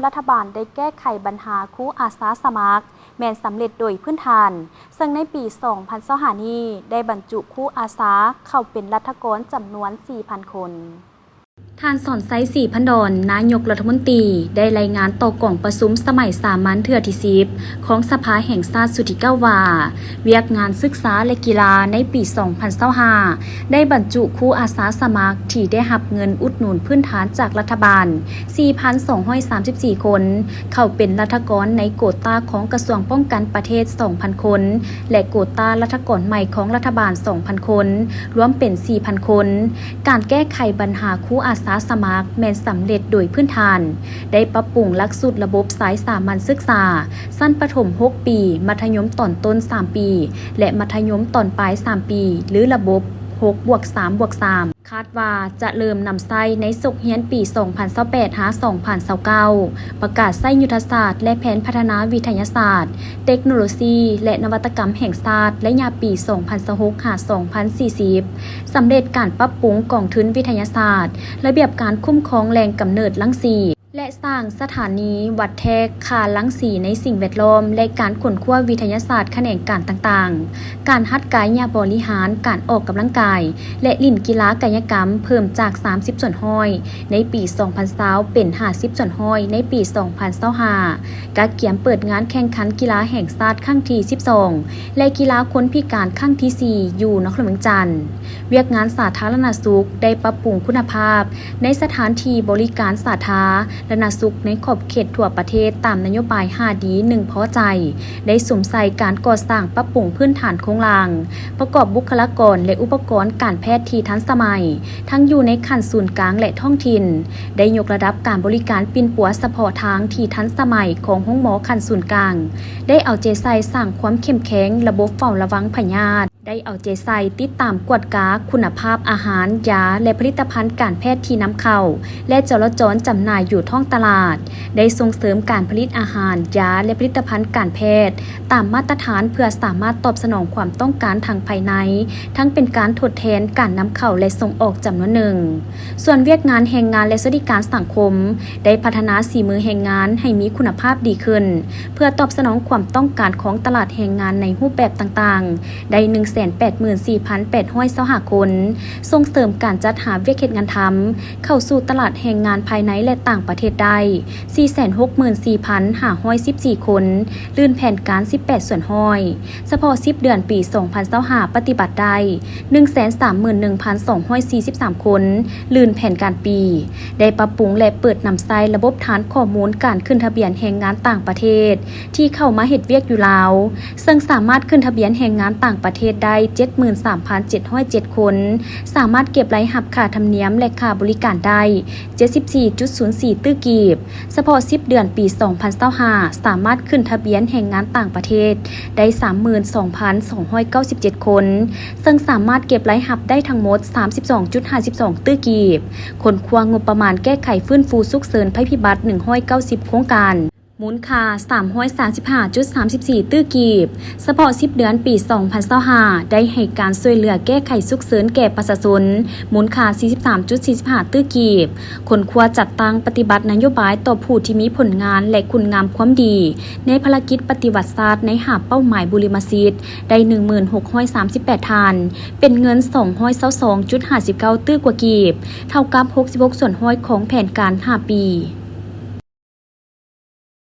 ລັດຖະບານໄດ້ແກ້ໄຂບັນຫາຄູອາສາສະໝັກ ແມ່ນສຳເລັດໂດຍພື້ນຖານ, ເຊິ່ງໃນປີສອງພັນຊາວຫ້ານີ້ ໄດ້ບັນຈຸຄູອາສາເຂົ້າເປັນລັດຖະກອນຈຳນວນສີ່ພັນຄົນ. ທ່ານ ສອນໄຊ ສີພັນດອນ ນາຍົກລັດຖະມົນຕີ ໄດ້ລາຍງານຕໍ່ກອງປະຊຸມສະໄໝສາມັນເທື່ອທີສິບ ຂອງສະພາແຫ່ງຊາດຊຸດທີເກົ້າວ່າ ວຽກງານສຶກສາ ແລະ ກິລາໃນປີສອງພັນຊາວຫ້າ ໄດ້ບັນຈຸຄູອາສາສະໝັກທີ່ໄດ້ຮັບເງິນອຸດໜູນພື້ນຖານຈາກລັດຖະບານສີ່ພັນສອງຮ້ອຍສາມສິບສີ່ຄົນ ເຂົ້າເປັນລັດຖະກອນໃນໂກຕາຂອງກະຊວງປ້ອງກັນປະເທດສອງພັນຄົນ ແລະ ໂກຕາລັດຖະກອນໃໝ່ຂອງລັດຖະບານສອງພັນຄົນ ລວມເປັນສີ່ພັນຄົນ. ການແກ້ໄຂບັນຫາຄູອາສາສະໝັກແມ່ນສຳເລັດໂດຍພື້ນຖານ, ໄດ້ປັບປຸງຫຼັກສູດລະບົບສາຍສາມັນສຶກສາ ຊັ້ນປະຖົມຫົກປີ, ມັດທະຍົມຕອນຕົ້ນສາມປີ ແລະ ມັດທະຍົມຕອນປາຍສາມປີ ຫຼື ລະບົບຫົກບວກສາມບວກສາມ ຄາດວ່າຈະເລີ່ມນຳໃຊ້ໃນສົກຮຽນປີສອງພັນຊາວແປດຫາສອງພັນຊາວເກົ້າ ປະກາດໃຊ້ຍຸດທະສາດ ແລະ ແຜນພັດທະນາວິທະຍາສາດ, ເຕັກໂນໂລຊີ ແລະ ນະວັດຕະກຳແຫ່ງຊາດ ໄລຍະປີສອງພັນຊາວຫົກຫາສອງພັນສີ່ສິບ ສຳເລັດການປັບປຸງກອງທຶນວິທະຍາສາດ, ລະບຽບການຄຸ້ມຄອງແຫຼ່ງກຳເນີດລັງສີ ແລະ ສ້າງສະຖານີວັດແທກຄ່າລັງສີໃນສິ່ງແວດລ້ອມ ແລະ ການຄົ້ນຄວ້າວິທະຍາສາດຂະແໜງການຕ່າງໆ, ການຫັດກາຍະບໍລິຫານ, ການອອກກຳລັງກາຍ ແລະ ຫຼິ້ນກິລາກາຍະກຳ ເພີ່ມຈາກສາມສິບສ່ວນຮ້ອຍໃນປີສອງພັນຊາວ ເປັນຫ້າສິບສ່ວນຮ້ອຍໃນປີສອງພັນຊາວຫ້າ, ກະກຽມເປີດງານແຂ່ງຂັນກິລາແຫ່ງຊາດຄັ້ງທີສິບສອງ ແລະ ກິລາຄົນພິການຄັ້ງທີສີ່ ຢູ່ນະຄອນຫຼວງວຽງຈັນ. ວຽກງານສາທາລະນະສຸກໄດ້ປັບປຸງຄຸນນະພາບໃນສະຖານທີ່ບໍລິການສາທາລະນະສຸກໃນຂອບເຂດທົ່ວປະເທດ ຕາມນະໂຍບາຍຫ້າດີ ໜຶ່ງພໍໃຈ ໄດ້ສຸມໃສ່ການກໍ່ສ້າງປັບປຸງພື້ນຖານໂຄງລ່າງ, ປະກອບບຸກຄະລາກອນ ແລະ ອຸປະກອນການແພດທີ່ທັນສະໄໝ, ທັງຢູ່ໃນຂັ້ນສູນກາງ ແລະ ທ້ອງຖິ່ນ, ໄດ້ຍົກລະດັບການບໍລິການປິ່ນປົວສະເພາະທາງທີ່ທັນສະໄໝຂອງໂຮງໝໍຂັ້ນສູນກາງ, ໄດ້ເອົາໃຈໃສ່ສ້າງຄວາມເຂັ້ມແຂງລະບົບເຝົ້າລະວັງພະຍາດ, ໄດ້ເອົາໃຈໃສ່ຕິດຕາມກວດກາຄຸນນະພາບອາຫານ, ຢາ ແລະ ຜະລິດຕະພັນການແພດທີ່ນຳເຂົ້າ ແລະ ຈໍລະຈອນຈຳໜ່າຍຢູ່ທ້ອງຕະຫຼາດ, ໄດ້ສົ່ງເສີມການຜະລິດອາຫານ, ຢາ ແລະ ຜະລິດຕະພັນການແພດຕາມມາດຕະຖານ ເພື່ອສາມາດຕອບສະໜອງຄວາມຕ້ອງການທາງພາຍໃນ, ທັງເປັນການທົດແທນການນຳເຂົ້າ ແລະ ສົ່ງອອກຈຳນວນໜຶ່ງ. ສ່ວນວຽກງານແຮງງານ ແລະ ສະຫວັດດີການສັງຄົມ ໄດ້ພັດທະນາສີມືແຮງງານໃຫ້ມີຄຸນນະພາບດີຂຶ້ນ ເພື່ອຕອບສະໜອງຄວາມຕ້ອງການຂອງຕະຫຼາດແຮງງານໃນຮູບແບບຕ່າງໆ ໄດ້ໜຶ່ງແສນແປດໝື່ນສີ່ພັນແປດຮ້ອຍຊາວຫ້າຄົນ, ສົ່ງເສີມການຈັດຫາວຽກເຮັດງານທຳເຂົ້າສູ່ຕະຫຼາດແຮງງານພາຍໃນ ແລະ ຕ່າງປະເທດໄດ້ສີ່ແສນຫົກໝື່ນສີ່ພັນຫ້າຮ້ອຍສິບສີ່ຄົນ, ລື່ນແຜນການສິບແປດສ່ວນຮ້ອຍ. ສະເພາະສິບເດືອນປີສອງພັນຊາວຫ້າ ປະຕິບັດໄດ້ໜຶ່ງແສນສາມໝື່ນໜຶ່ງພັນສອງຮ້ອຍສີ່ສິບສາມຄົນ, ລື່ນແຜນການປີ. ໄດ້ປັບປຸງ ແລະ ເປີດນຳໃຊ້ລະບົບຖານຂໍ້ມູນການຂຶ້ນທະບຽນແຮງງານຕ່າງປະເທດ ທີ່ເຂົ້າມາເຮັດວຽກຢູ່ລາວ, ເຊິ່ງສາມາດຂຶ້ນທະບຽນແຮງງານຕ່າງປະເທດໄດ້ເຈັດໝື່ນສາມພັນເຈັດຮ້ອຍເຈັດຄົນ, ສາມາດເກັບລາຍຮັບຄ່າທຳນຽມ ແລະ ຄ່າບໍລິການໄດ້ເຈັດສິບສີ່ຈຸດສູນສີ່ຕື້ກີບ. ສະເພາະສິບເດືອນປີສອງພັນຊາວຫ້າ ສາມາດຂຶ້ນທະບຽນແຮງງານຕ່າງປະເທດໄດ້ສາມໝື່ນສອງພັນສອງຮ້ອຍເກົ້າສິບເຈັດຄົນ, ເຊິ່ງສາມາດເກັບລາຍຮັບໄດ້ທັງໝົດສາມສິບສອງຈຸດຫ້າສິບສອງຕື້ກີບ. ຄົ້ນຄວ້າງົບປະມານແກ້ໄຂຟື້ນຟູສຸກເສີນໄພພິບັດໜຶ່ງຮ້ອຍເກົ້າສິບໂຄງການ, ມູນຄ່າສາມຮ້ອຍສາມສິບຫ້າຈຸດສາມສິບສີ່ຕື້ກີບ. ສະເພາະສິບເດືອນປີສອງພັນຊາວຫ້າ ໄດ້ໃຫ້ການຊ່ວຍເຫຼືອແກ້ໄຂສຸກເສີນແກ່ປະຊາຊົນ ມູນຄ່າສີ່ສິບສາມຈຸດສີ່ສິບຫ້າຕື້ກີບ, ຄົ້ນຄວ້າຈັດຕັ້ງປະຕິບັດນະໂຍບາຍຕໍ່ຜູ້ທີ່ມີຜົນງານ ແລະ ຄຸນງາມຄວາມດີ ໃນພາລະກິດປະຕິວັດຊາດໃນຫ້າເປົ້າໝາຍບຸລິມະສິດ ໄດ້ໜຶ່ງໝື່ນຫົກຮ້ອຍສາມສິບແປດທ່ານ, ເປັນເງິນສອງຮ້ອຍຊາວສອງຈຸດຫ້າສິບເກົ້າຕື້ກວ່າກີບ, ເທົ່າກັບຫົກສິບຫົກສ່ວນຮ້ອຍຂອງແຜນການຫ້າປີ.